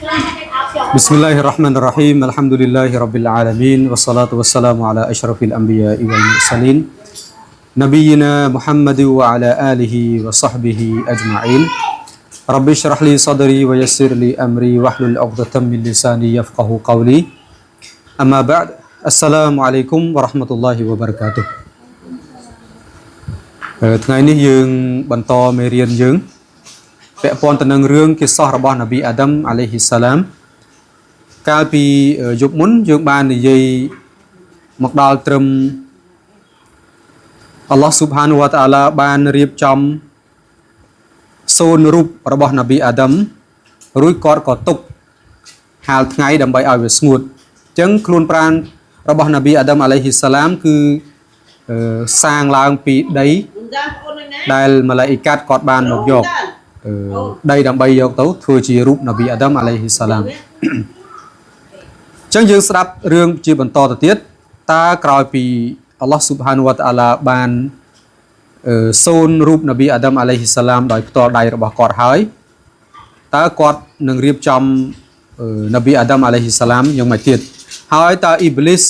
بسم الله الرحمن الرحيم الحمد لله رب العالمين والصلاة والسلام على أشرف الأنبياء والمرسلين نبينا محمد وعلى آله وصحبه أجمعين رب اشرح لي صدري ويسر لي أمري واحلل عقدة من لساني يفقه قولي أما بعد السلام عليكم ورحمة الله وبركاته ថ្ងៃនេះយើងបន្តមេរៀនយើងពាក់ព័ន្ធទៅនឹងរឿងគេសោះរបស់នប៊ីអាដាមអាឡៃហ៊ីសាឡាមកាលពីយប់មុនយើងបាននិយាយមកដល់ត្រឹមអល់ឡោះស៊ុបហានវតាអាឡាបានរៀបចំសូនរូបរបស់នប៊ីអាដាមរួចគាត់ក៏ទុកហាលថ្ងៃដើម្បីឲ្យវាស្ងួតអញ្ចឹងខ្លួនប្រាណរបស់នប៊ីអាដាមអាឡៃហ៊ីសាឡាមគឺសាងឡើងពីដី ដែលម៉ាឡាអ៊ីកាត់គាត់បានមកយកដីដើម្បីយកទៅធ្វើជារូបនប៊ីអាដាមអាឡៃហ៊ីសាឡាមអញ្ចឹងយើងស្ដាប់រឿងជាបន្តទៅទៀតតើក្រោយពីអល់ឡោះស៊ុបហានវតាអាឡាបានសូនរូបនប៊ីអាដាមអាឡៃហ៊ីសាឡាមដោយផ្ទាល់ដៃរបស់គាត់ហើយតើគាត់នឹងរៀបចំនប៊ីអាដាមអាឡៃហ៊ីសាឡាមយ៉ាងម៉េចទៀតហើយតើអ៊ីប្លីស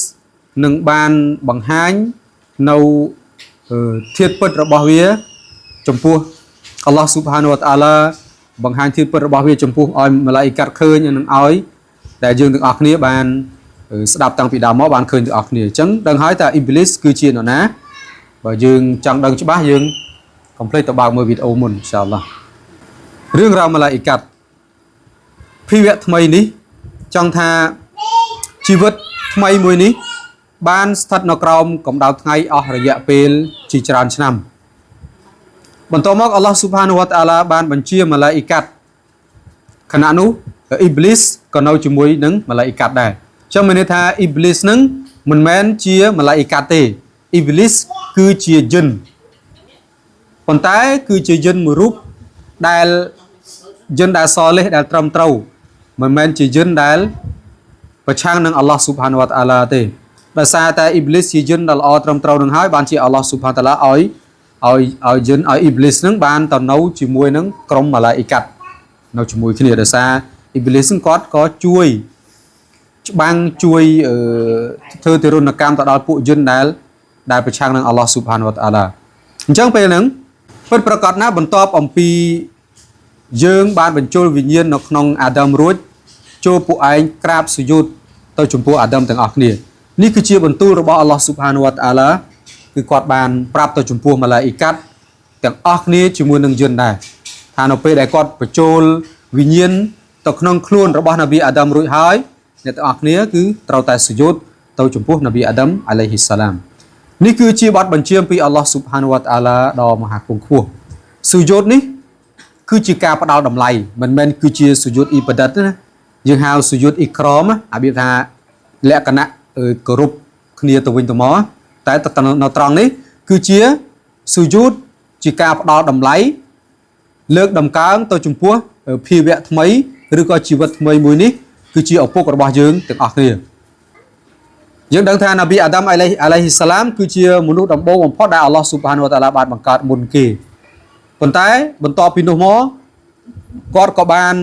នឹងបានបង្ហាញនៅធាតុពិតរបស់វាចំពោះអល់ឡោះស៊ុបហានវតាអាឡាបង្ហាញធាតុពិតរបស់វាចំពោះឲ្យម៉ាឡាអ៊ីកាត់ឃើញនិងឲ្យដែលយើងទាំងអស់គ្នាបានស្ដាប់តាំងពីដើមមកបានឃើញទាំងអស់គ្នាអញ្ចឹងដឹងហើយថាអ៊ីប្លីសគឺជានរណាបើយើងចង់ដឹងច្បាស់យើងកុំភ្លេចទៅបើកមើលវីដេអូមុនអ៊ីនសាអល់ឡោះរឿងរ៉ាវម៉ាឡាអ៊ីកាត់ភាវៈថ្មីនេះចង់ថាជីវិតថ្មីមួយនេះបានស្ថិតនៅក្រោមកម្ដៅថ្ងៃអស់រយៈពេលជាច្រើនឆ្នាំបន្ទាប់មកអល់ឡោះស៊ុបហានវតាអាឡាបានបញ្ជាម៉ាឡាអ៊ីកាត់ខណៈនោះអ៊ីប្លីសក៏នៅជាមួយនឹងម៉ាឡាអ៊ីកាត់ដែរអញ្ចឹងមានន័យថាអ៊ីប្លីសនឹងមិនមែនជាម៉ាឡាអ៊ីកាត់ទេអ៊ីប្លីសគឺជាយិនប៉ុន្តែគឺជាយិនមួយរូបដែលយិនដែលសលេះដែលត្រឹមត្រូវមិនមែនជាយិនដែលប្រឆាំងនឹងអល់ឡោះស៊ុបហានវតាអាឡាទេដោយសារតែអ៊ីប្លីសជាយិនដែលល្អត្រឹមត្រូវនឹងហើយបានជាអល់ឡោះស៊ុបហានតាឡាឲ្យឲ្យឲ្យយិនឲ្យអ៊ីប្លីសនឹងបានទៅនៅជាមួយនឹងក្រុមម៉ាឡាអ៊ីកាត់នៅជាមួយគ្នាដោយសារអ៊ីប្លីសនឹងគាត់ក៏ជួយច្បាំងជួយធ្វើទិរុណកម្មទៅដល់ពួកយិនដែលដែលប្រឆាំងនឹងអល់ឡោះស៊ុបហានវតាអាឡាអញ្ចឹងពេលហ្នឹងពិតប្រកបណាស់បន្ទាប់អំពីយើងបានបញ្ចូលវិញ្ញាណនៅក្នុងអាដាមរួចចូលពួកឯងក្រាបសុយុតទៅចំពោះអាដាមទាំងអស់គ្នានេះគឺជាបន្ទូលរបស់អល់ឡោះស៊ុបហានវតាអាឡាគឺគាត់បានប្រាប់ទៅចំពោះម៉ាឡាអ៊ីកាត់ទាំងអស់គ្នាជាមួយនឹងយិនដែរថានៅពេលដែលគាត់បញ្ចូលវិញ្ញាណទៅក្នុងខ្លួនរបស់នប៊ីអាដាមរួចហើយអ្នកទាំងអស់គ្នាគឺត្រូវតែសុយុតទៅចំពោះនប៊ីអាដាមអាឡៃហ៊ីសាឡាមនេះគឺជាបទបញ្ជាពីអល់ឡោះស៊ុបហានវតាអាឡាដ៏មហាគង្ខ្ពស់សុយុតនេះគឺជាការផ្ដល់តម្លៃមិនមែនគឺជាសុយុតអ៊ីបាដិតទេណាយើងហៅសុយុតអ៊ីក្រមអារបៀបថាលក្ខណៈគោរពគ្នាទៅវិញទៅមកតែនៅត្រង់នេះគឺជាសុយុតជាការផ្ដល់តម្លៃលើកដំកើងទៅចំពោះភាវៈថ្មីឬក៏ជីវិតថ្មីមួយនេះគឺជាឪពុករបស់យើងទាំងអស់គ្នាយើងដឹងថានប៊ីអាដាមអាឡៃអាឡៃហ៊ីសាឡាមគឺជាមនុស្សដំបូងបំផុតដែលអល់ឡោះស៊ុបហានវតាឡាបានបង្កើតមុនគេប៉ុន្តែបន្ទាប់ពីនោះមកគាត់ក៏បាន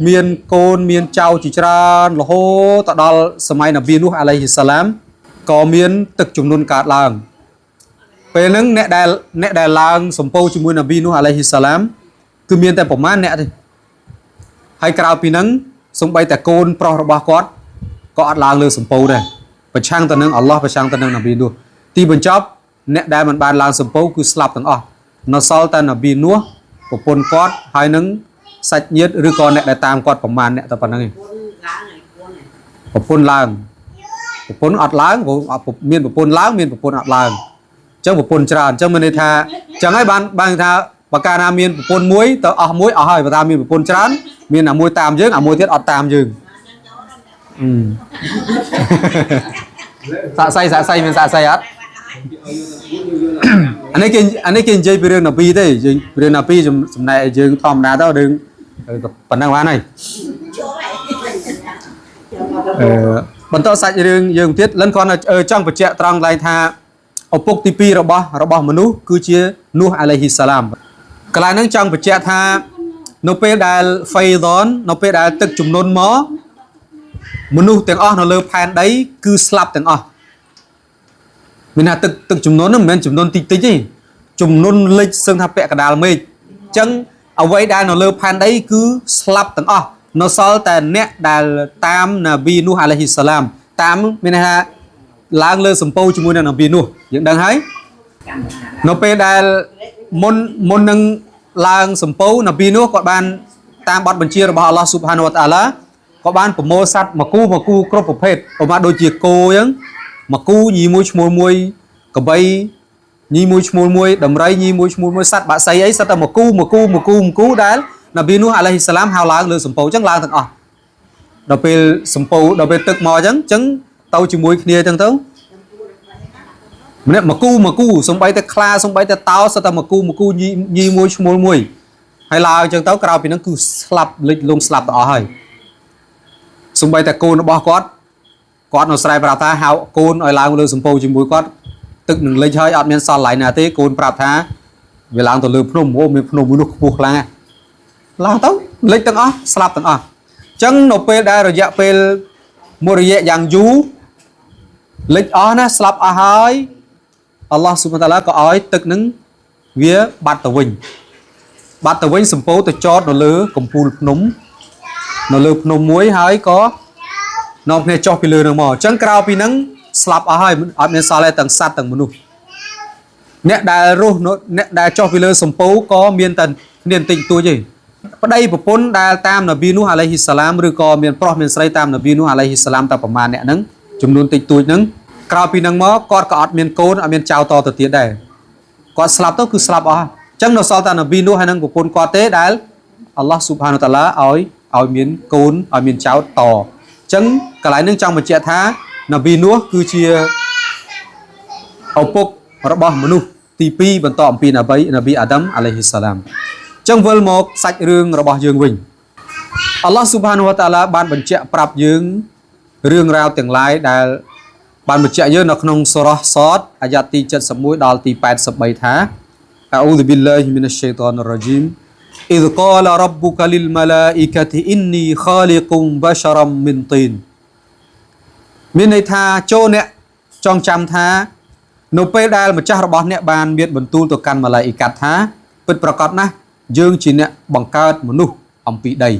មានកូនមានចៅជាច្រើនរហូតទៅដល់សម័យនប៊ីនោះអាឡៃហ៊ីសាឡាមក៏មានទឹកជំនន់កើតឡើងពេលហ្នឹងអ្នកដែលអ្នកដែលឡើងសម្ពោជាមួយនប៊ីនោះអាឡៃហ៊ីសាឡាមគឺមានតែប្រមាណអ្នកទេហើយក្រៅពីហ្នឹងសំបីតែកូនប្រុសរបស់គាត់ក៏អត់ឡើងលើសម្ពោដែរប្រឆាំងទៅនឹងអល់ឡោះប្រឆាំងទៅនឹងនប៊ីនោះទីបញ្ចប់អ្នកដែលមិនបានឡើងសម្ពោគឺស្លាប់ទាំងអស់នៅសល់តែនប៊ីនោះប្រពន្ធគាត់ហើយនឹងសាច់ញាតិឬក៏អ្នកដែលតាមគាត់ប្រមាណអ្នកតែប៉ុណ្្នឹងឯងប្រពន្ធឡើងប្រពន្ធអត់ឡើងព្រោះអត់មានប្រពន្ធឡើងមានប្រពន្ធអត់ឡើងអញ្ចឹងប្រពន្ធច្រើនអញ្ចឹងមានន័យថាអញ្ចឹងហើយបានបានថាបើកាលណាមានប្រពន្ធមួយទៅអស់មួយអស់ហើយបើតាមានប្រពន្ធច្រើនមានអាមួយតាមយើងអាមួយទៀតអត់តាមយើងអឺ សាក់សៃសាក់សៃមានសាក់សៃអត់អានេះគេអានេះគេនិយាយពីរឿងនប៊ីទេយើងរឿងនប៊ីចំណែកយើងធម្មតាទៅរឿងប៉ុណ្ណឹងបានហើយអឺបន្តសាច់រឿងយើងទៀតលិនគាត់ចង់បញ្ជាក់ត្រង់កន្លែងថាឪពុកទី2របស់របស់មនុស្សគឺជានោះអាឡៃហ៊ីសាឡាមកន្លែងហ្នឹងចង់បញ្ជាក់ថា នៅពេលដែលហ្វៃដននៅពេលដែលទឹកជំនន់មកមនុស្សទាំងអស់នៅលើផែនដីគឺស្លាប់ទាំងអស់មានថាទឹកទឹកជំនន់ហ្នឹងមិនមែនជំនន់តិចតិចទេជំនន់លិចសឹងថាពាក់កណ្ដាលមេឃអញ្ចឹងអ្វីដែលនៅលើផែនដីគឺស្លាប់ទាំងអស់នៅសល់តែអ្នកដែលតាមណាប៊ីនូសអាឡៃហ៊ីសាឡាមតាមមានន័យថាឡើងលើសំពៅជាមួយនឹងណាប៊ីនូសយើងដឹងហើយ នៅពេលដែលមុនមុននឹងឡើងសំពៅនប៊ីនោះគាត់បានតាមបទបញ្ជារបស់អល់ឡោះស៊ុបហានវតាឡាគាត់បានប្រមូលសត្វមកគូមកគូគ្រប់ប្រភេទឧបមាដូចជាគោអញ្ចឹងមកគូញីមួយឈ្មោះមួយកបីញីមួយឈ្មោះមួយដំរីញីមួយឈ្មោះមួយសត្វបាក់សីអីសត្វតែមកគូមកគូមកគូមកគូដែលនប៊ីនោះអាឡៃហ៊ីសាឡាមហៅឡើងលើសំពៅអញ្ចឹងឡើងទាំងអស់ដល់ពេលសំពៅដល់ពេលទឹកមកអញ្ចឹងអញ្ចឹងទៅជាមួយគ្នាអញ្ចឹងទៅ ម្នាក់មកគូមកគូសំបីតែខ្លាសំបីតែតោសុទ្ធតែមកគូមកគូញីញីមួយឈ្មោលមួយហើយឡើងអញ្ចឹងទៅក្រៅពីហ្នឹងគឺស្លាប់លិចលង់ស្លាប់ទាំងអស់ហើយសំបីតែកូនរបស់គាត់គាត់នៅស្រែប្រាប់ថាហៅកូនឲ្យឡើងលើសំពៅជាមួយគាត់ទឹកនឹងលិចហើយអត់មានសល់ឡៃណាទេកូនប្រាប់ថាវាឡើងទៅលើភ្នំអូមានភ្នំមួយនោះខ្ពស់ខ្លាំងណាស់ឡើងទៅលិចទាំងអស់ស្លាប់ទាំងអស់អញ្ចឹងនៅពេលដែលរយៈពេលមួយរយៈយ៉ាងយូរលិចអស់ណាស្លាប់អស់ហើយ អល់ឡោះស៊ុបហានតាឡាក៏ឲ្យទឹកនឹងវាបាត់ទៅវិញបាត់ទៅវិញសម្ពោទៅចតនៅលើកំពូលភ្នំនៅលើភ្នំមួយហើយក៏នាំគ្នាចុះពីលើនឹងមកអញ្ចឹងក្រៅពីហ្នឹងស្លាប់អស់ហើយអត់មានសល់ទេទាំងសត្វទាំងមនុស្សអ្នកដែលរស់នៅអ្នកដែលចុះពីលើសម្ពោក៏មានតែគ្នាបន្តិចបន្តួចទេប្តីប្រពន្ធដែលតាមនប៊ីនោះអាឡៃហ៊ីសាឡាមឬក៏មានប្រុសមានស្រីតាមនប៊ីនោះអាឡៃហ៊ីសាឡាមតែប្រមាណអ្នកហ្នឹងចំនួនតិចតួចហ្នឹងក្រៅពីហ្នឹងមកគាត់ក៏អត់មានកូនអត់មានចៅតទៅទៀតដែរគាត់ស្លាប់ទៅគឺស្លាប់អស់អញ្ចឹងនៅសល់តែនប៊ីនោះហើយនឹងប្រពន្ធគាត់ទេដែលអល់ឡោះស៊ុបហានតាឡាឲ្យឲ្យមានកូនឲ្យមានចៅតអញ្ចឹងកន្លែងហ្នឹងចង់បញ្ជាក់ថានប៊ីនោះគឺជា ឪពុករបស់មនុស្សទី2បន្តអំពីនប៊ីនប៊ីអាដាមអាឡៃហ៊ីសាឡាមអញ្ចឹងវិលមកសាច់រឿងរបស់យើងវិញអល់ឡោះស៊ុបហានវតាឡាបានបញ្ជាក់ប្រាប់យើងរឿងរ៉ាវទាំងឡាយដែលបានបញ្ជាក់យើងនៅក្នុងសូរ៉ះសតអាយ៉ាទី71ដល់ទី83ថា أعوذ بالله من الشيطان الرجيم إذ قال ربك للملائكة إني خالق بشرا من طين មានន័យថាចូលអ្នកចងចាំថា នៅពេលដែលម្ចាស់របស់អ្នកបានមានបន្ទូលទៅកាន់ម៉ាឡេអ៊ីកាត់ថាពិតប្រាកដណាស់យើងជាអ្នកបង្កើតមនុស្សអំពីដី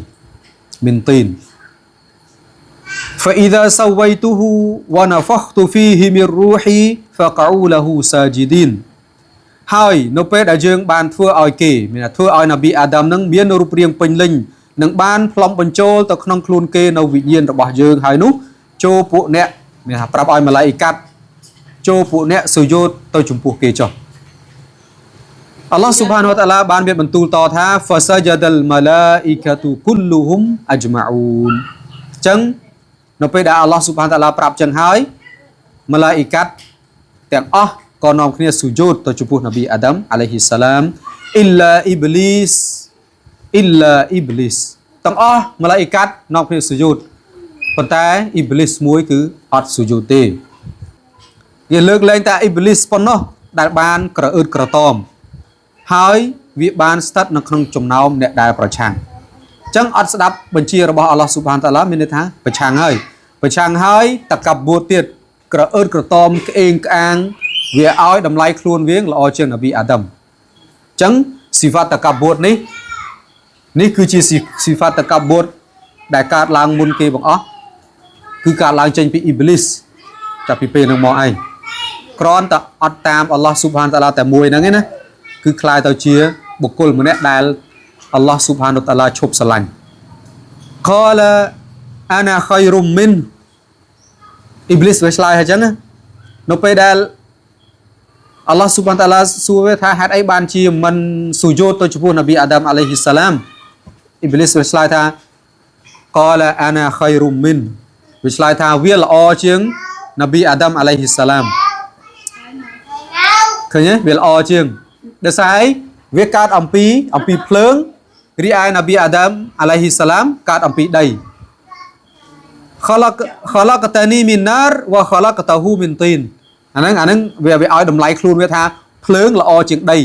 من طين فإذا سويته ونفخت فيه من روحي فقعوا له ساجدين ហើយនៅពេលដែលយើងបានធ្វើឲ្យគេមានថាធ្វើឲ្យនប៊ីអាដាមនឹងមានរូបរាងពេញលេញនិងបានផ្លុំបញ្ចូលទៅក្នុងខ្លួនគេនៅវិញ្ញាណរបស់យើងហើយនោះចូលពួកអ្នកមានថាប្រាប់ឲ្យម៉ាឡេអ៊ីកាត់ ចូលពួកអ្នកសុយោទទៅចំពោះគេចុះអល់ឡោះស៊ុបហានវតាឡាបានមានបន្ទូលតថា فسجد الملائكة كلهم أجمعون អញ្ចឹងនៅពេលដែលអល់ឡោះស៊ុបហានតាឡាប្រាប់ចឹងហើយម៉ាឡាអ៊ីកាត់ទាំងអស់ក៏នាំគ្នាសុយោទទៅចំពោះនប៊ីអាដាមអាឡៃហ៊ីសាឡាម إلا إبليس إلا إبليس ទាំងអស់ម៉ាឡាអ៊ីកាត់នាំគ្នាសុយោទប៉ុន្តែអ៊ីបលីសមួយគឺអត់សុយោទទេ វាលើកលែងតែអ៊ីបលីសប៉ុណ្ណោះដែលបានក្រអឺតក្រតមហើយវាបានស្ថិតនៅក្នុងចំណោមអ្នកដែលប្រឆាំងអញ្ចឹងអត់ស្ដាប់បញ្ជារបស់អល់ឡោះស៊ុបហានតាឡាមានន័យថាប្រឆាំងហើយប្រឆាំងហើយតកបួតទៀតក្រអឺតក្រតមក្អេងក្អាងវាឲ្យតម្លៃខ្លួនវាល្អជាងនប៊ីអាដាមអញ្ចឹងស៊ីហ្វាតតកបួតនេះនេះគឺជាស៊ីហ្វាតតកបួតដែលកើតឡើងមុនគេបង្អស់គឺកើតឡើងចេញពីអ៊ីបលីសចាប់ពីពេលហ្នឹងមកឯង គ្រាន់តែអត់តាមអល់ឡោះស៊ុបហានតាឡាតែមួយហ្នឹងឯណាគឺคล้ายទៅជាបុគ្គលម្នាក់ដែលអល់ឡោះស៊ុបហានតាឡាឈប់ស្រឡាញ់ قال انا خير من អ៊ីបលីសវាឆ្លើយហើយចឹងណានៅពេលដែលអល់ឡោះស៊ុបហានតាឡាសួរវាថាហេតុអីបានជាមិនសុយោទទៅចំពោះនប៊ីអាដាមអាឡៃហ៊ីសាឡាមអ៊ីបលីសវាឆ្លើយថា قال انا خير من វាឆ្លើយថាវាល្អជាងនប៊ីអាដាមអាឡៃហ៊ីសាឡាម ឃើញទេវាល្អជាងដោយសារអីវាកើតអំពីអំពីភ្លើងរីឯនប៊ីអាដាមអាឡៃហ៊ីសាឡាមកើតអំពីដី خلق خلقتني من نار وخلقته من طين អាហ្នឹងអាហ្នឹងវាវាឲ្យតម្លៃខ្លួនវាថាភ្លើងល្អជាងដី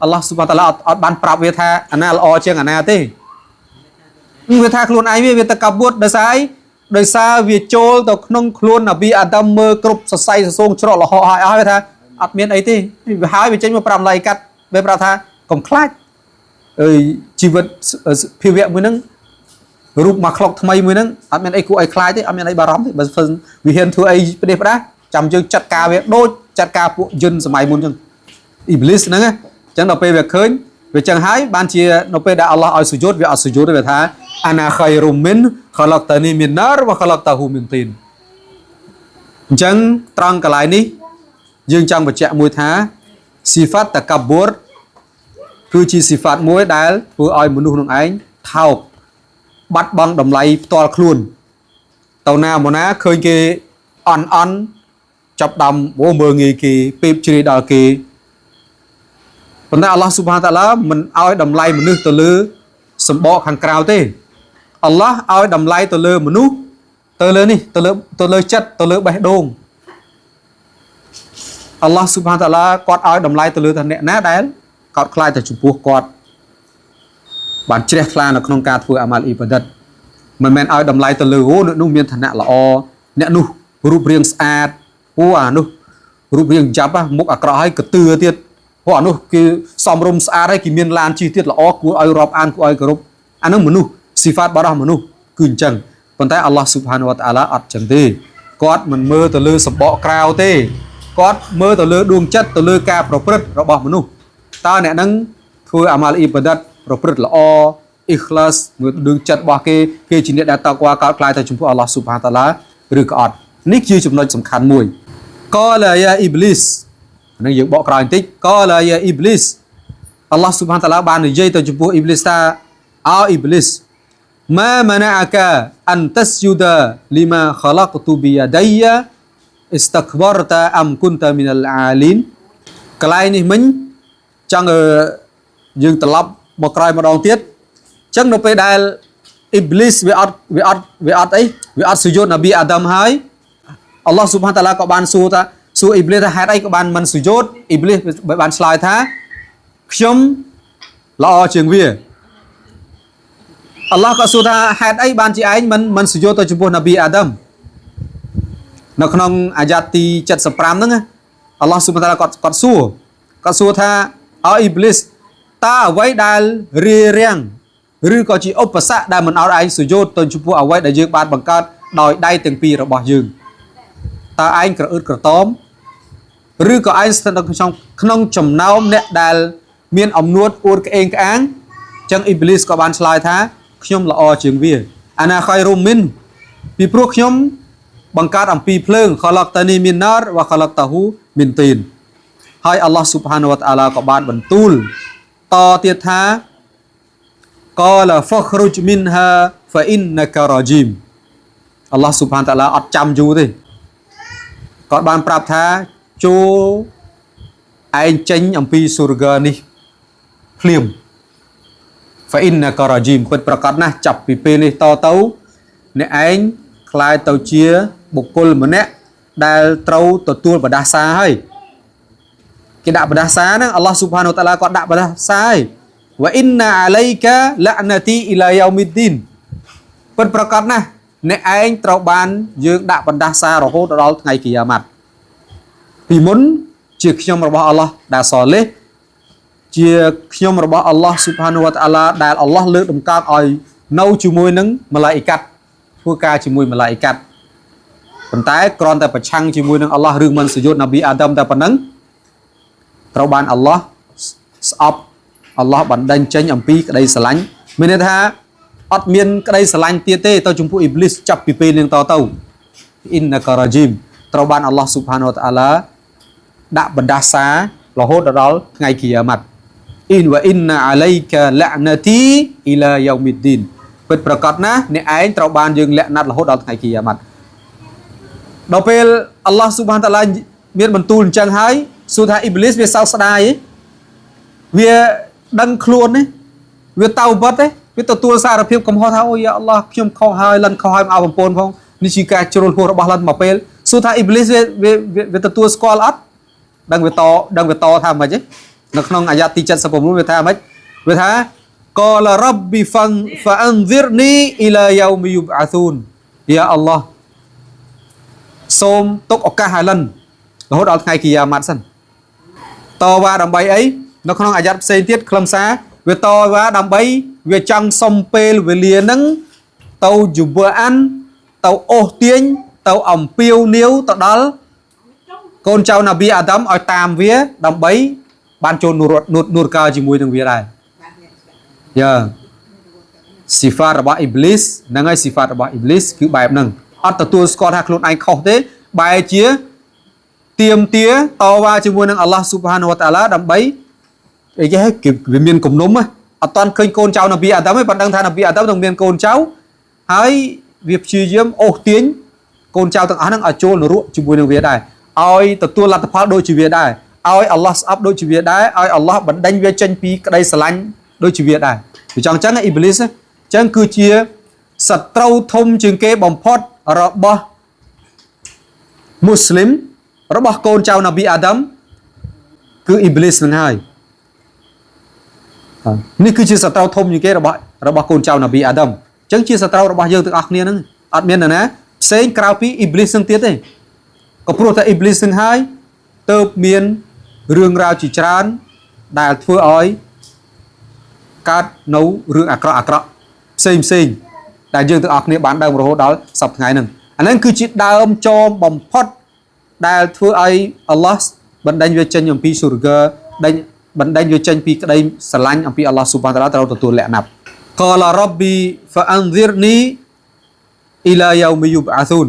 អល់ឡោះស៊ុបហានតាឡាអត់បានប្រាប់វាថាអាណាល្អជាងអាណាទេវាថាខ្លួនឯងវាតកបួតដោយសារអីដោយសារវាចូលទៅក្នុងខ្លួននប៊ីអាដាមមើលគ្រប់សរសៃសសងច្រកលហកហើយអស់វាថាអត់មានអីទេវាហើយវាចេញមកប្រាប់ឡៃកាត់វាប្រាប់ថាកុំខ្លាចអើយជីវិតភាវៈមួយហ្នឹងរូបមកក្លុកថ្មីមួយហ្នឹងអត់មានអីគួរឲ្យខ្លាចទេអត់មានអីបារម្ភទេបើមិនវាហ៊ានធ្វើអីផ្ដេសផ្ដាសចាំយើងចាត់ការវាដូចចាត់ការពួកយន្តសម័យមុនចឹងអ៊ីប្លីសហ្នឹងណាចឹងដល់ពេលវាឃើញវាចឹងហើយបានជានៅពេលដែលអល់ឡោះឲ្យសុជូតវាអត់សុជូតទេវាថា أنا خير منه خلقتني من نار وخلقته من طين អញ្ចឹងត្រង់កន្លែងនេះយើងចង់បញ្ជាក់មួយថាស៊ីហ្វាត់តកាប៊ុរគឺជាស៊ីហ្វាត់មួយដែលធ្វើឲ្យមនុស្សនឹងឯងថោកបាត់បង់តម្លៃផ្ទាល់ខ្លួនទៅណាមកណាឃើញគេអន់អន់ចាប់ដាំអូមើងងាយគេពេបជ្រាយដល់គេប៉ុន្តែអល់ឡោះស៊ុបហានតាឡាមិនឲ្យតម្លៃមនុស្សទៅលើសម្បកខាងក្រៅទេអល់ឡោះឲ្យតម្លៃទៅលើមនុស្សទៅលើនេះទៅលើចិត្តទៅលើបេះដូងអល់ឡោះស៊ុបហានតាឡាគាត់ឲ្យតម្លៃទៅលើថាអ្នកណាដែលកោតខ្លាចទៅចំពោះគាត់បានជ្រះថ្លានៅក្នុងការធ្វើអាម៉ាល់អ៊ីបាដិតមិនមែនឲ្យតម្លៃទៅលើអូអ្នកនោះមានឋានៈល្អអ្នកនោះរូបរាងស្អាតអូអានោះរូបរាងចាប់មុខអាក្រក់ហើយកទឿទៀតព្រោះអានោះគឺសំរុំស្អាតហើយគេមានឡានជិះទៀតល្អគួរឲ្យរាប់អានគួរឲ្យគោរពអានោះមនុស្សស៊ីហ្វាតរបស់មនុស្សគឺអញ្ចឹងប៉ុន្តែអល់ឡោះស៊ុបហានវតាអាឡាអត់ចឹងទេគាត់មិនមើលទៅលើសម្បកក្រៅទេគាត់មើលទៅលើដួងចិត្តទៅលើការប្រព្រឹត្តរបស់មនុស្សតើអ្នកនឹងធ្វើអាម៉ាល់អ៊ីបាដិតប្រព្រឹត្តល្អអ៊ីខ្លាសមើលដួងចិត្តរបស់គេគេជាអ្នកដែលតកវ៉ាកោតខ្លាចទៅចំពោះអល់ឡោះស៊ុបហានតាឡាឬក៏អត់នេះជាចំណុចសំខាន់មួយ قال يا إبليس ហ្នឹងយើងបកក្រោយបន្តិច قال يا إبليس អល់ឡោះស៊ុបហានតាឡាបាននិយាយទៅចំពោះអ៊ីប្លីសថាអោអ៊ីប្លីស ما منعك أن تسجد لما خلقت بيدي استكبرت أم كنت من العالين កន្លែងនេះមិញចង់យើងត្រឡប់មកក្រោយម្ដងទៀតអញ្ចឹងនៅពេលដែលអ៊ីប្លីសវាអត់អីវាអត់សុជូតនប៊ីអាដាមហើយអល់ឡោះស៊ុបហានតាឡាក៏បានសួរថាសួរអ៊ីប្លីសថាហេតុអីក៏បានមិនសុជូតអ៊ីប្លីសបានឆ្លើយថាខ្ញុំល្អជាងវាអល់ឡោះក៏សួរថាហេតុអីបានជាឯងមិនសុជូតទៅចំពោះនប៊ីអាដាមនៅក្នុងអាយ៉ាតទី75ហ្នឹងអល់ឡោះស៊ុបហានតាឡាគាត់សួរថាអោអ៊ីប្លីសតើអ្វីដែលរារាំងឬក៏ជាឧបសគ្គដែលមិនឲ្យឯងសុជូតទៅចំពោះអ្វីដែលយើងបានបង្កើតដោយដៃទាំងពីររបស់យើងតើឯងក្រអឺតក្រតមឬក៏ឯងស្ថិតនៅក្នុងចំណោមអ្នកដែលមានអំនួតអួតក្អេងក្អាងចឹងអ៊ីប្លីសក៏បានឆ្លើយថាខ្ញុំល្អជាងវា أنا خير منه ពីព្រោះខ្ញុំបង្កើតអំពីភ្លើង خلقتني من نار وخلقته من طين ហើយអល់ឡោះស៊ុបហានវតាអាឡាក៏បានបន្ទូលតទៀតថា قال فاخرج منها فإنك رجيم អល់ឡោះស៊ុបហានតាឡាអត់ចាំយូរទេគាត់បានប្រាប់ថាចូលឯងចេញអំពីសូរហ្គានេះភ្លាម فإنك رجيم ពិតប្រកបណាស់ចាប់ពីពេលនេះតទៅអ្នកឯងក្លាយទៅជាបុគ្គលម្នាក់ដែលត្រូវទទួលបដាសាហើយគេដាក់បដាសាហ្នឹងអល់ឡោះស៊ុបហានតាឡាគាត់ដាក់បដាសាហើយ وإن عليك لعنتي إلى يوم الدين ពិតប្រកបណាស់អ្នកឯងត្រូវបានយើងដាក់បណ្ដាសារហូតដល់ថ្ងៃគីយ៉ាម៉ាត់ពីមុនជាខ្ញុំរបស់អល់ឡោះដែលសលេះជាខ្ញុំរបស់អល់ឡោះស៊ុបហានវតាអាឡាដែលអល់ឡោះលើកតម្កើងឲ្យនៅជាមួយនឹងម៉ាឡាអ៊ីកាត់ធ្វើការជាមួយម៉ាឡាអ៊ីកាត់ប៉ុន្តែគ្រាន់តែប្រឆាំងជាមួយនឹងអល់ឡោះរឿងមិនសុយុតនប៊ីអាដាមតែប៉ុណ្ណឹងត្រូវបានអល់ឡោះស្អប់អល់ឡោះបណ្ដេញចេញអំពីក្តីស្រឡាញ់មានន័យថាអត់មានក្តីស្រឡាញ់ទៀតទេទៅចំពោះអ៊ីប្លីសចាប់ពីពេលនេះតទៅ إنك رجيم ត្រូវបានអល់ឡោះស៊ុបហានវតាអាឡាដាក់បណ្ដាសារហូតដល់ថ្ងៃគីយ៉ាម៉ាត់ អ៊ីន وإن عليك لعنتي إلى يوم الدين ពិតប្រកបណាស់អ្នកឯងត្រូវបានយើងលាក់ណាត់រហូតដល់ថ្ងៃគីយ៉ាម៉ាត់ដល់ពេលអល់ឡោះស៊ុបហានតាឡាមានបន្ទូលអញ្ចឹងហើយសួរថាអ៊ីប្លីសវាសោកស្ដាយទេវាដឹងខ្លួនទេវាតៅបត់ទេវាទទួលសារភាពកំហុសថាអូយ៉ាអល់ឡោះខ្ញុំខុសហើយលិនខុសហើយមកឲ្យបំពូនផងនេះជាការជ្រុលហួសរបស់លិនមកពេលសួរថាអ៊ីប្លីសវាទទួលស្គាល់អត់ដឹងវាតដឹងវាតថាម៉េចទេ នៅក្នុងអាយ៉ាតទី79វាថាម៉េចវាថា قال رب فأنظرني إلى يوم يبعثون យ៉ាអល់ឡោះសូមទុកឱកាសឲ្យលិនរហូតដល់ថ្ងៃគីយ៉ាម៉ាត់សិនតវ៉ាដើម្បីអីនៅក្នុងអាយ៉ាតផ្សេងទៀតខ្លឹមសារវាតវ៉ាដើម្បីវាចង់សុំពេលវេលាហ្នឹងទៅយូបអានទៅអូសទាញទៅអំពាវនាវទៅដល់កូនចៅណាប៊ីអាដាមឲ្យតាមវាដើម្បីបានចូលនូរនូរកាជាមួយនឹងវាដែរយ៉ាស៊ីហ្វាតរបស់អ៊ីប្លីសហ្នឹងហើយស៊ីហ្វាតរបស់អ៊ីប្លីសគឺបែបហ្នឹងអត់ទទួលស្គាល់ថាខ្លួនឯងខុសទេបែរជាទៀមទាតវ៉ាជាមួយនឹងអល់ឡោះស៊ុបហានវតាឡាដើម្បីអីគេគេវាមានគំនុំអត់តាន់ឃើញកូនចៅណាប៊ីអាដាមទេប៉ុន្តែដឹងថាណាប៊ីអាដាមនឹងមានកូនចៅហើយវាព្យាយាមអូសទាញកូនចៅទាំងអស់ហ្នឹងឲ្យចូលនរកជាមួយនឹងវាដែរឲ្យទទួលលទ្ធផលដូចជាវាដែរឲ្យអល់ឡោះស្អប់ដូចជាវាដែរឲ្យអល់ឡោះបណ្ដេញវាចេញពីក្តីស្រឡាញ់ដូចជាវាដែរវាចង់ចឹងអ៊ីប្លីសចឹងគឺជាសត្រូវធំជាងគេបំផុតរបស់មូស្លីមរបស់កូនចៅណាប៊ីអាដាមគឺអ៊ីប្លីសនឹងហើយនេះគឺជាសត្រូវធំជាងគេរបស់កូនចៅណាប៊ីអាដាមអញ្ចឹងជាសត្រូវរបស់យើងទាំងអស់គ្នាហ្នឹងអត់មាននរណាផ្សេងក្រៅពីអ៊ីប្លីសនឹងទៀតទេក៏ព្រោះតែអ៊ីប្លីសនឹងហើយទៅមានរឿងរ៉ាវជាច្រើនដែលធ្វើឲ្យកើតនៅរឿងអាក្រក់អាក្រក់ផ្សេងផ្សេងដែលយើងទាំងអស់គ្នាបានដើមរហូតដល់សប្តាហ៍ថ្ងៃហ្នឹងអាហ្នឹងគឺជាដើមចមបំផុតដែលធ្វើឲ្យអល់ឡោះបណ្ដេញវាចេញអំពីសូរហ្គាដេញបណ្ដេញវាចេញពីក្តីស្រឡាញ់អំពីអល់ឡោះស៊ុបហានតាឡាត្រូវទទួលលក្ខណាប់ قال رب فأنظرني إلى يوم يبعثون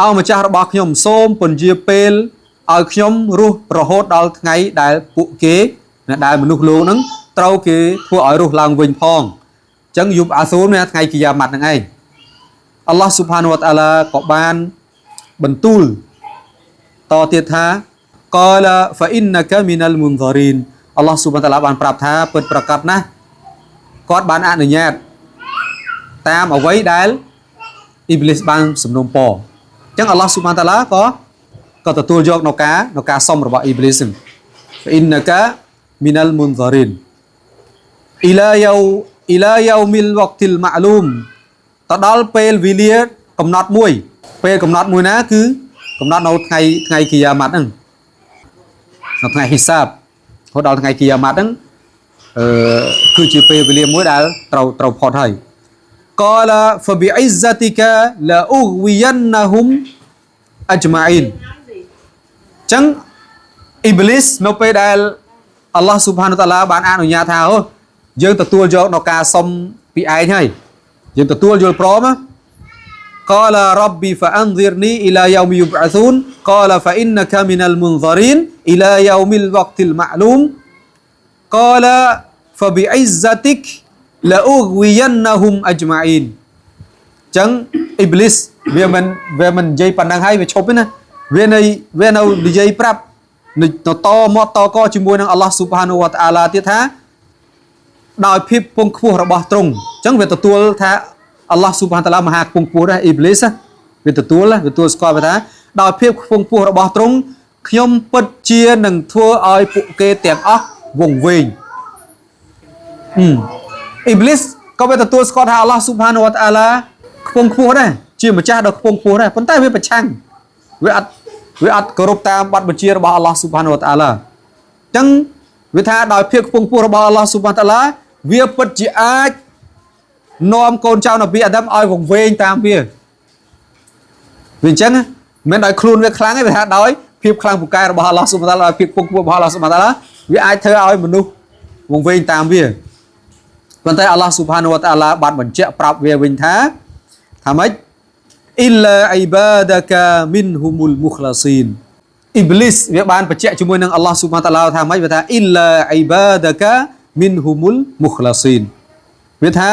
អោម្ចាស់របស់ខ្ញុំសូមពន្យាពេលឲ្យខ្ញុំរស់រហូតដល់ថ្ងៃដែលពួកគេដែលមនុស្សលោកហ្នឹងត្រូវគេធ្វើឲ្យរស់ឡើងវិញផងអញ្ចឹង يبعثون មានថ្ងៃគីយ៉ាម៉ាត់ហ្នឹងឯងអល់ឡោះស៊ុបហានវតាឡាក៏បានបន្ទូលតទៀតថា قال فإنك من المنظرين អល់ឡោះស៊ុបហានតាឡាបានប្រាប់ថាពិតប្រាកដណាស់គាត់បានអនុញ្ញាតតាមអ្វីដែលអ៊ីប្លីសបានសំណូមពរអញ្ចឹងអល់ឡោះស៊ុបហានតាឡាក៏ទទួលយកនៅការសុំរបស់អ៊ីប្លីសហ្នឹង فإنك من المنظرين إلى يوم الوقت المعلوم ទៅដល់ពេលវេលាកំណត់មួយ ពេលកំណត់មួយណាគឺកំណត់នៅថ្ងៃថ្ងៃគីយ៉ាម៉ាត់ហ្នឹងនៅថ្ងៃហ៊ីសាបរហូតដល់ថ្ងៃគីយ៉ាម៉ាត់ហ្នឹងអឺគឺជាពេលវេលាមួយដែលត្រូវត្រូវផុតហើយ قال فبعزتك لأغوينهم أجمعين ចឹងអ៊ីប្លីសនៅពេលដែលអល់ឡោះស៊ុបហានតាឡាបានអនុញ្ញាតថាអូយើងទទួលយកនៅការសុំពីឯងហើយយើងទទួលយល់ព្រម قال رب فأنظرني إلى يوم يبعثون قال فإنك من المنظرين إلى يوم الوقت المعلوم قال فبعزتك لأغوينهم أجمعين ចឹងអ៊ីប្លីសវាមិននិយាយប៉ុណ្ណឹងហើយវាឈប់ទេណាវានៅវានៅនិយាយប្រាប់នៅតមាត់តកជាមួយនឹងអល់ឡោះស៊ុបហានូវតាអាឡាទៀតថាដោយភាពពងខ្ពស់របស់ទ្រង់អញ្ចឹងវាទទួលថាអល់ឡោះស៊ុបហានតាឡាមហាខ្ពង់ខ្ពស់ដែរអ៊ីប្លីសវាទទួលវាទទួលស្គាល់វាថាដោយភាពខ្ពង់ខ្ពស់របស់ទ្រង់ខ្ញុំពិតជានឹងធ្វើឲ្យពួកគេទាំងអស់វង្វេងអ៊ីប្លីសក៏វាទទួលស្គាល់ថាអល់ឡោះស៊ុបហានវតាអាឡាខ្ពង់ខ្ពស់ដែរជាម្ចាស់ដ៏ខ្ពង់ខ្ពស់ដែរប៉ុន្តែវាប្រឆាំងវាអត់គោរពតាមបទបញ្ជារបស់អល់ឡោះស៊ុបហានវតាអាឡាអញ្ចឹងវាថាដោយភាពខ្ពង់ខ្ពស់របស់អល់ឡោះស៊ុបហានតាឡាវាពិតជាអាចនាំកូនចៅនប៊ីអាដាមឲ្យវង្វេងតាមវាវាអញ្ចឹងមិនដោយខ្លួនវាខ្លាំងទេវាថាដោយភាពខ្លាំងពូកែរបស់អល់ឡោះស៊ុបហានតាឡាដោយភាពខ្ពង់ខ្ពស់របស់អល់ឡោះស៊ុបហានតាឡាវាអាចធ្វើឲ្យមនុស្សវង្វេងតាមវាប៉ុន្តែអល់ឡោះស៊ុបហានវតាឡាបានបញ្ជាក់ប្រាប់វាវិញថាថាម៉េច إلا عبادك منهم المخلصين អ៊ីប្លីសវាបានបញ្ជាក់ជាមួយនឹងអល់ឡោះស៊ុបហានតាឡាថាម៉េចវាថា إلا عبادك منهم المخلصين វាថា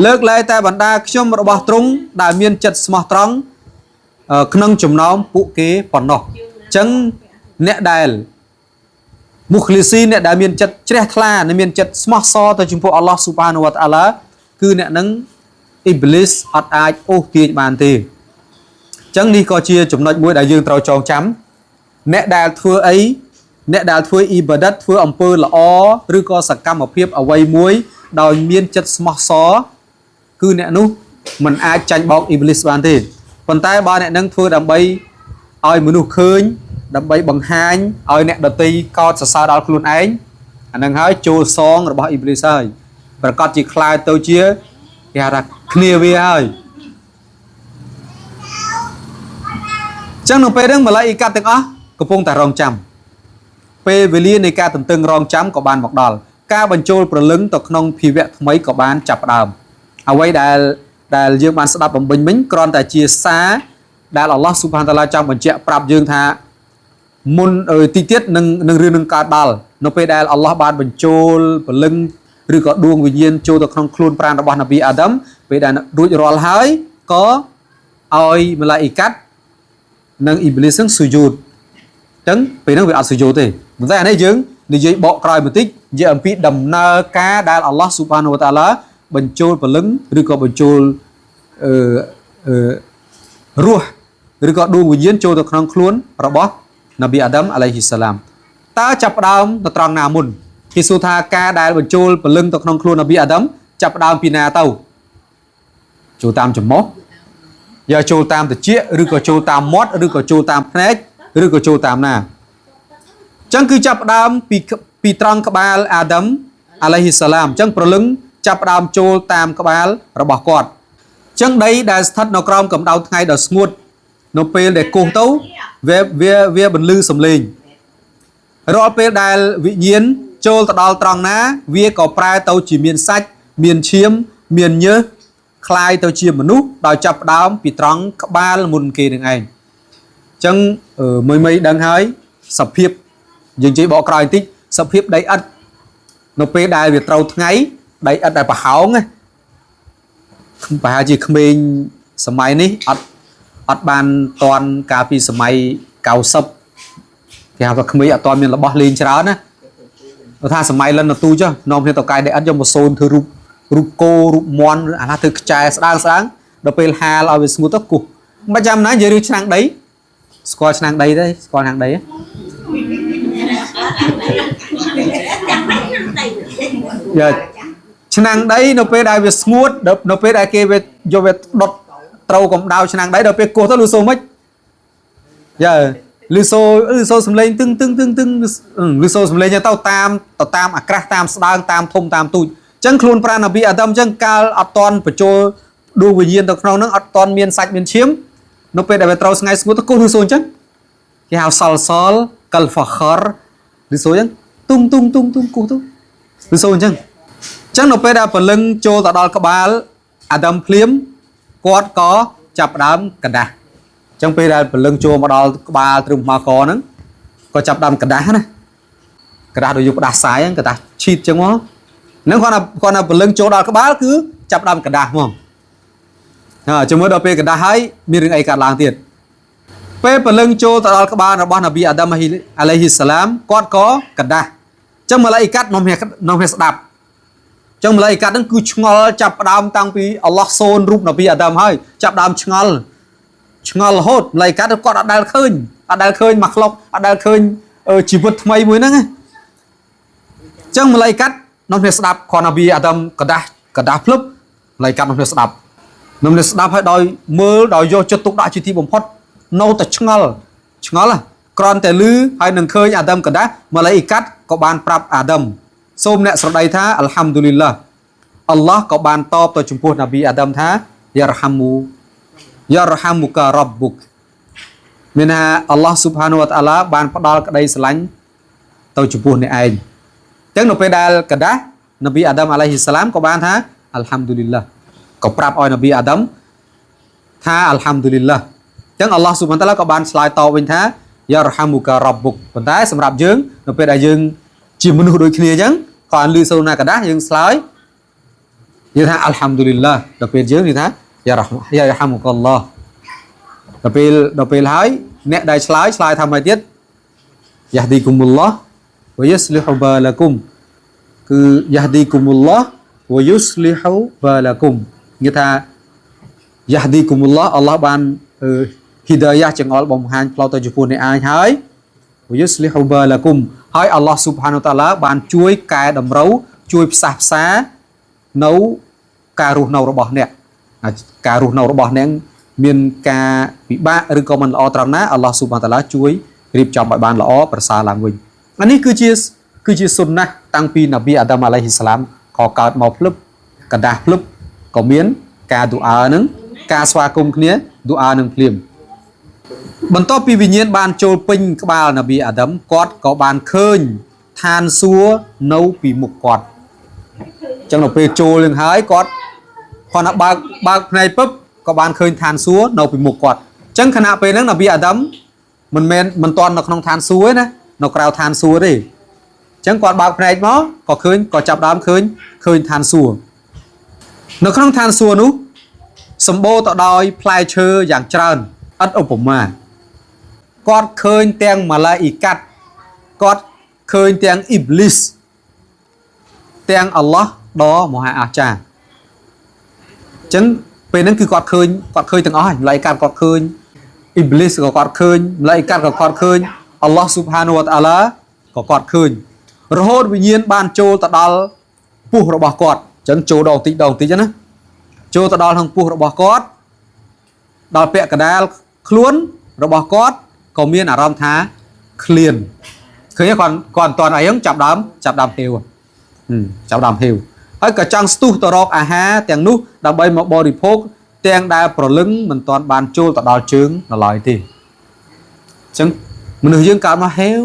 លើកលែងតែបណ្ដាខ្ញុំរបស់ទ្រង់ដែលមានចិត្តស្មោះត្រង់ក្នុងចំណោមពួកគេប៉ុណ្ណោះអញ្ចឹងអ្នកដែល مخلصين អ្នកដែលមានចិត្តជ្រះថ្លានិងមានចិត្តស្មោះសរទៅចំពោះអល់ឡោះស៊ុបហានវតាអាឡាគឺអ្នកនឹងអ៊ីប្លីសអត់អាចអូសទាញបានទេអញ្ចឹងនេះក៏ជាចំណុចមួយដែលយើងត្រូវចងចាំអ្នកដែលធ្វើអី អ្នកដែលធ្វើអ៊ីបាដាតធ្វើអំពើល្អឬក៏សកម្មភាពអ្វីមួយដោយមានចិត្តស្មោះសរគឺអ្នកនោះមិនអាចចាញ់បោកអ៊ីបលីសបានទេប៉ុន្តែបើអ្នកនឹងធ្វើដើម្បីឲ្យមនុស្សឃើញដើម្បីបង្ហាញឲ្យអ្នកដទៃកោតសរសើរដល់ខ្លួនឯងអានឹងហើយចូលសងរបស់អ៊ីបលីសហើយប្រកាសជាខ្លាយទៅជាគេហៅថាគ្នាវាហើយចឹងនៅពេលហ្នឹងម៉ាឡៃអ៊ីកាត់ទាំងអស់កំពុងតែរងចាំពេលវេលានៃការទន្ទឹងរង់ចាំក៏បានមកដល់ការបញ្ចូលព្រលឹងទៅក្នុងភាវៈថ្មីក៏បានចាប់ផ្ដើមអ្វីដែលយើងបានស្ដាប់បំពេញមិញគ្រាន់តែជាសារដែលអល់ឡោះស៊ុបហានតាឡាចង់បញ្ជាក់ប្រាប់យើងថាមុនតិចទៀតនឹងរឿងនឹងកើតដល់នៅពេលដែលអល់ឡោះបានបញ្ចូលព្រលឹងឬក៏ដួងវិញ្ញាណចូលទៅក្នុងខ្លួនប្រាណរបស់នប៊ីអាដាមពេលដែលរួចរាល់ហើយក៏ឲ្យម៉ាឡាអ៊ីកាត់និងអ៊ីបលីសនឹងស៊ូយូតចឹងពេលហ្នឹងវាអត់ស៊ូយូតទេប៉ុន្តែអានេះយើងនិយាយបកក្រោយបន្តិចនិយាយអំពីដំណើរការដែលអល់ឡោះស៊ុបហានវតាឡាបញ្ចូលព្រលឹងឬក៏បញ្ចូលអឺអឺរស់ឬក៏ដួងវិញ្ញាណចូលទៅក្នុងខ្លួនរបស់នប៊ីអាដាមអាឡៃហ៊ីសាឡាមតើចាប់ផ្ដើមទៅត្រង់ណាមុនគេសួរថាការដែលបញ្ចូលព្រលឹងទៅក្នុងខ្លួននប៊ីអាដាមចាប់ផ្ដើមពីណាទៅចូលតាមច្រមុះយកចូលតាមត្រចៀកឬក៏ចូលតាមមាត់ឬក៏ចូលតាមភ្នែកឬក៏ចូលតាមណាចឹងគឺចាប់ផ្ដើមពីត្រង់ក្បាលអាដាមអាឡៃហ៊ីសាឡាមចឹងព្រលឹងចាប់ផ្ដើមចូលតាមក្បាលរបស់គាត់ចឹងដីដែលស្ថិតនៅក្រោមកម្ដៅថ្ងៃដ៏ស្ងួតនៅពេលដែលគោះទៅវាបន្លឺសំឡេងរាល់ពេលដែលវិញ្ញាណចូលទៅដល់ត្រង់ណាវាក៏ប្រែទៅជាមានសាច់មានឈាមមានញើសคล้ายទៅជាមនុស្សដោយចាប់ផ្ដើមពីត្រង់ក្បាលមុនគេនឹងឯងចឹងមួយៗដឹងហើយសភាពយើងនិយាយបកក្រោយបន្តិចសភាពដីឥដ្ឋនៅពេលដែលវាត្រូវថ្ងៃដីឥដ្ឋដែលប្រហោងណាប្រហែលជាក្មេងសម័យនេះអត់បានតន់កាលពីសម័យ90គេហៅថាក្មេងអត់តន់មានរបស់លេងច្រើនណាបើថាសម័យលិននទូចនាំគ្នាទៅកាយដីឥដ្ឋយកមកសូនធ្វើរូបគោរូបមន់អាណាធ្វើខ្ចែស្ដើងស្ដើងដល់ពេលហាលឲ្យវាស្ងួតទៅគោះមិនចាំណានិយាយរឿងឆ្នាំងដីស្គាល់ឆ្នាំងដីទេស្គាល់ឆ្នាំងដីយ៉ាឆ្នាំងដីនៅពេលដែលវាស្ងួតនៅពេលដែលគេវាយកវាដុតត្រូវកម្ដៅឆ្នាំងដីដល់ពេលគោះទៅលឺសូមិនយ៉ាលឺសូសំឡេងទឹងទឹងទឹងទឹងលឺសូសំឡេងទៅតាមអាក្រាស់តាមស្ដើងតាមធំតាមទូចចឹងខ្លួនប្រាណនប៊ីអាដាមចឹងកាលអត់តន់បញ្ចូលដួងវិញ្ញាណទៅក្នុងហ្នឹងអត់តន់មានសាច់មានឈាមនៅពេលដែលវាត្រូវស្ងាយស្ងួតទៅគោះលឺសូអញ្ចឹងគេហៅសល់សល់កលហ្វាខរលឺសូអញ្ចឹងទុំទុំទុំទុំគោះទៅលឺសូអញ្ចឹងចឹងនៅពេលដែលព្រលឹងចូលទៅដល់ក្បាលអាដាមភ្លាមគាត់ក៏ចាប់ផ្ដើមកណ្ដាស់ចឹងពេលដែលព្រលឹងចូលមកដល់ក្បាលត្រឹមមកកហ្នឹងក៏ចាប់ផ្ដើមកណ្ដាស់ណាកណ្ដាស់ដូចយកផ្ដាស់សាយហ្នឹងកណ្ដាស់ឈីតចឹងមកហ្នឹងគាត់ថាព្រលឹងចូលដល់ក្បាលគឺចាប់ផ្ដើមកណ្ដាស់ហ្មងជាមួយដល់ពេលកណ្ដាស់ហើយមានរឿងអីកើតឡើងទៀតពេលព្រលឹងចូលទៅដល់ក្បាលរបស់នប៊ីអាដាមអាឡៃហ៊ីសាឡាមគាត់ក៏កណ្ដាស់ចឹងម៉ាឡៃអ៊ីកាត់នាំគ្នាស្ដាប់ចឹងម៉ាឡៃអ៊ីកាត់ហ្នឹងគឺឆ្ងល់ចាប់ផ្ដើមតាំងពីអល់ឡោះសូនរូបនប៊ីអាដាមហើយចាប់ដើមឆ្ងល់រហូតម៉ាឡៃអ៊ីកាត់គាត់អត់ដែលឃើញមកក្លុកអត់ដែលឃើញជីវិតថ្មីមួយហ្នឹងណាចឹងម៉ាឡៃអ៊ីកាត់នាំគ្នាស្ដាប់គាត់នប៊ីអាដាមកណ្ដាស់ភ្លឹបម៉ាឡៃអ៊ីកាត់នាំគ្នាស្ដាប់ហើយដោយមើលដោយយកចិត្តទុកដាក់ជាទីបំផុតនៅតែឆ្ងល់គ្រាន់តែលឺហើយនឹងឃើញអាដាមកណ្ដាស់ម៉ាឡៃអ៊ីកាត់ក៏បានប្រាប់អាដាមសូមអ្នកស្រដីថាអល់ហាំឌូលីឡាអល់ឡោះក៏បានតបទៅចំពោះនប៊ីអាដាមថាយ៉ារហាមូការ៉ាប់បុកមានថាអល់ឡោះស៊ុបហានវតាឡាបានផ្ដល់ក្តីស្រឡាញ់ទៅចំពោះអ្នកឯងចឹងនៅពេលដែលកដាស់នប៊ីអាដាមអាឡៃហ៊ីសាឡាមក៏បានថាអល់ហាំឌូលីឡាក៏ប្រាប់ឲ្យនប៊ីអាដាមថាអល់ហាំឌូលីឡាចឹងអល់ឡោះស៊ុបហានតាឡាក៏បានឆ្លើយតបវិញថាយ៉ារហាមូការ៉ាប់បុកប៉ុន្តែសម្រាប់យើងនៅពេលដែលយើងជាមនុស្សដូចគ្នាចឹងក៏អានលឺសូរណាកដាស់យើងឆ្លើយយើងថាអល់ហាំឌូលីឡាដល់ពេលយើងនិយាយថាយ៉ារហាមុកអល់ឡោះដល់ពេលហើយអ្នកដែលឆ្លើយថាម៉េចទៀតយ៉ាឌីគុមុលឡោះវយស្លីហ៊ូបាឡាគុមគឺយ៉ាឌីគុមុលឡោះវយស្លីហ៊ូបាឡាគុមនិយាយថាយ៉ាឌីគុមុលឡោះអល់ឡោះបានហ៊ីដាយ៉ាចង្អុលបំហាញផ្លូវទៅចំពោះអ្នកឯងហើយវយស្លីហ៊ូបាឡាគុម ហើយអល់ឡោះស៊ុបហានតាឡាបានជួយកែតម្រូវជួយផ្សះផ្សានៅការរស់នៅរបស់អ្នកការរស់នៅរបស់អ្នកមានការពិបាកឬក៏មិនល្អត្រង់ណាអល់ឡោះស៊ុបហានតាឡាជួយរៀបចំឲ្យបានល្អប្រសើរឡើងវិញអានេះគឺជាសុនណាតាំងពីនប៊ីអាដាមអាឡៃហ៊ីសាឡាមក៏កើតមកភ្លឹបកដាស់ភ្លឹបក៏មានការឌូអានឹងការស្វាគមន៍គ្នាឌូអានឹងភ្លាមបន្ទាប់ពីវិញ្ញាណបានចូលពេញក្បាលនប៊ីអាដាមគាត់ក៏បានឃើញឋានសួគ៌នៅពីមុខគាត់អញ្ចឹងដល់ពេលចូលនឹងហើយគាត់គាត់ណាបើកភ្នែកពឹបក៏បានឃើញឋានសួគ៌នៅពីមុខគាត់អញ្ចឹងខណៈពេលហ្នឹងនប៊ីអាដាមមិនមែនមិនទាន់នៅក្នុងឋានសួគ៌ទេណានៅក្រៅឋានសួគ៌ទេអញ្ចឹងគាត់បើកភ្នែកមកក៏ឃើញក៏ចាប់ដើមឃើញឃើញឋានសួគ៌នៅក្នុងឋានសួគ៌នោះសម្បូរទៅដោយផ្លែឈើយ៉ាងច្រើនឥតឧបមាគាត់ឃើញទាំងម៉ាឡាអ៊ីកាត់គាត់ឃើញទាំងអ៊ីបលីសទាំងអល់ឡោះដ៏មហាអស្ចារ្យអញ្ចឹងពេលហ្នឹងគឺគាត់ឃើញគាត់ឃើញទាំងអស់ហើយម៉ាឡាអ៊ីកាត់គាត់ឃើញអ៊ីបលីសក៏គាត់ឃើញម៉ាឡាអ៊ីកាត់ក៏គាត់ឃើញអល់ឡោះស៊ុបហានូវតាឡាក៏គាត់ឃើញរហូតវិញ្ញាណបានចូលទៅដល់ពោះរបស់គាត់អញ្ចឹងចូលដល់តិចដល់តិចណាចូលទៅដល់ក្នុងពោះរបស់គាត់ដល់ពាក់កណ្ដាលខ្លួនរបស់គាត់ក៏មានអារម្មណ៍ថាឃ្លានឃើញគាត់គាត់មិនតាន់អីហ្នឹងចាប់ដើមហេវចាប់ដើមហេវហើយក៏ចង់ស្ទុះទៅរកអាហារទាំងនោះដើម្បីមកបរិភោគទាំងដែលប្រលឹងមិនតាន់បានចូលទៅដល់ជើងនៅឡើយទេអញ្ចឹងមនុស្សយើងកើតមកហេវ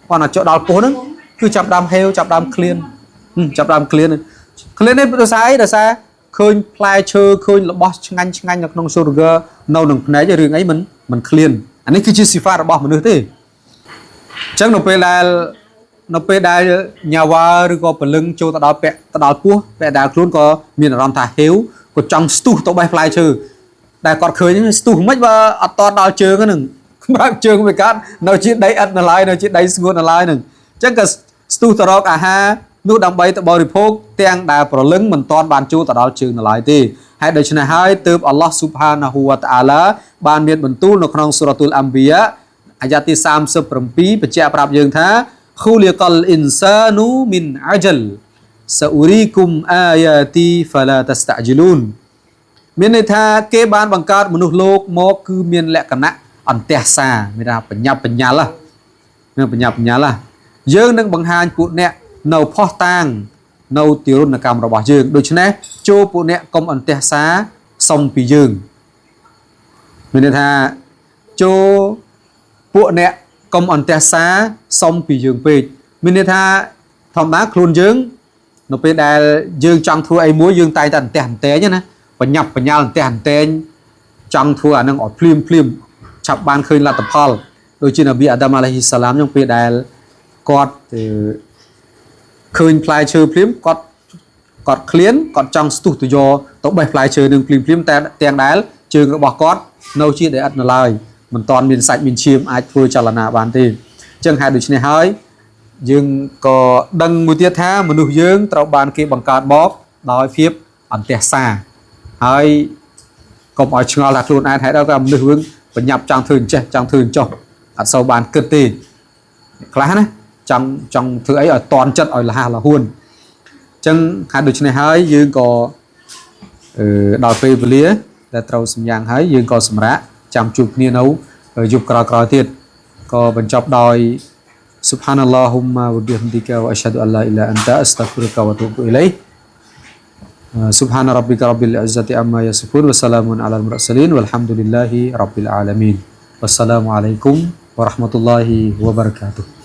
គាត់តែចូលដល់ពោះហ្នឹងគឺចាប់ដើមហេវចាប់ដើមឃ្លានចាប់ដើមឃ្លានឃ្លាននេះដោយសារអីដោយសារឃើញផ្លែឈើឃើញរបស់ឆ្ងាញ់ឆ្ងាញ់នៅក្នុងសូរហ្គនៅនឹងភ្នែករឿងអីមិនឃ្លានអានេះគឺជាស៊ីហ្វារបស់មនុស្សទេអញ្ចឹងនៅពេលដែលញ៉ាវ៉ាឬក៏ព្រលឹងចូលទៅដល់ពាក់ទៅដល់ពោះពាក់ដែលខ្លួនក៏មានអារម្មណ៍ថាហេវក៏ចង់ស្ទុះទៅបេះផ្លែឈើដែលគាត់ឃើញស្ទុះមិនបើអត់តដល់ជើងហ្នឹងបើជើងវាកើតនៅជាដីឥដ្ឋនៅឡើយនៅជាដីស្ងួតនៅឡើយហ្នឹងអញ្ចឹងក៏ស្ទុះទៅរកអាហារនោះដើម្បីទៅបរិភោគទាំងដែលប្រលឹងមិនតាន់បានចូលទៅដល់ជើងនៅឡើយទេហើយដូច្នេះហើយទើបអល់ឡោះស៊ុបហានាហ៊ូវតាអាឡាបានមានបន្ទូលនៅក្នុងសូរ៉ាតុលអាំប៊ីយ៉ាអាយ៉ាទី37បញ្ជាក់ប្រាប់យើងថា خلق الإنسان من عجل سأريكم آياتي فلا تستعجلون មានន័យថាគេបានបង្កើតមនុស្សលោកមកគឺមានលក្ខណៈអន្ទះសាមានថាបញ្ញាប់បញ្ញាល់មានបញ្ញាប់បញ្ញាល់យើងនឹងបង្ហាញពួកអ្នកនៅផុសតាងនៅទារុណកម្មរបស់យើងដូច្នេះចូលពួកអ្នកកុំអន្ទះសាសុំពីយើងមានន័យថាចូលពួកអ្នកកុំអន្ទះសាសុំពីយើងពេកមានន័យថាធម្មតាខ្លួនយើងនៅពេលដែលយើងចង់ធ្វើអីមួយយើងតែងតែអន្ទះអន្ទែងណាបញ្ញាប់បញ្ញាល់អន្ទះអន្ទែងចង់ធ្វើអានឹងឲ្យភ្លាមភ្លាមឆាប់បានឃើញលទ្ធផលដូចជានប៊ីអាដាមអាឡៃហ៊ីសាឡាមក្នុងពេលដែលគាត់ឃើញផ្លែឈើភ្លាមគាត់ឃ្លានគាត់ចង់ស្ទុះទៅយកទៅបេះផ្លែឈើនឹងភ្លាមភ្លាមតែទាំងដែលជើងរបស់គាត់នៅជាដែលឥតនៅឡើយមិនតាន់មានសាច់មានឈាមអាចធ្វើចលនាបានទេអញ្ចឹងហេតុដូច្នេះហើយយើងក៏ដឹងមួយទៀតថាមនុស្សយើងត្រូវបានគេបង្កើតមកដោយភាពអន្ទះសាហើយកុំឲ្យឆ្ងល់ថាខ្លួនឯងហេតុអីក៏មនុស្សយើងបញ្ញាប់ចង់ធ្វើអញ្ចេះចង់ធ្វើអញ្ចោះអត់សូវបានគិតទេខ្លះណាចង់ធ្វើអីឲ្យតន់ចិត្តឲ្យលះលហួនអញ្ចឹងហេតុដូច្នេះហើយយើងក៏អឺដល់ពេលវេលាដែលត្រូវសម្យ៉ាងហើយយើងក៏សម្រាកចាំជួបគ្នានៅយប់ក្រោយៗទៀតក៏បញ្ចប់ដោយ سبحان اللهم وبحمدك واشهد ان لا اله الا انت استغفرك واتوب اليك سبحان ربك رب العزة عما يصفون وسلام على المرسلين والحمد لله رب العالمين والسلام عليكم ورحمة الله وبركاته.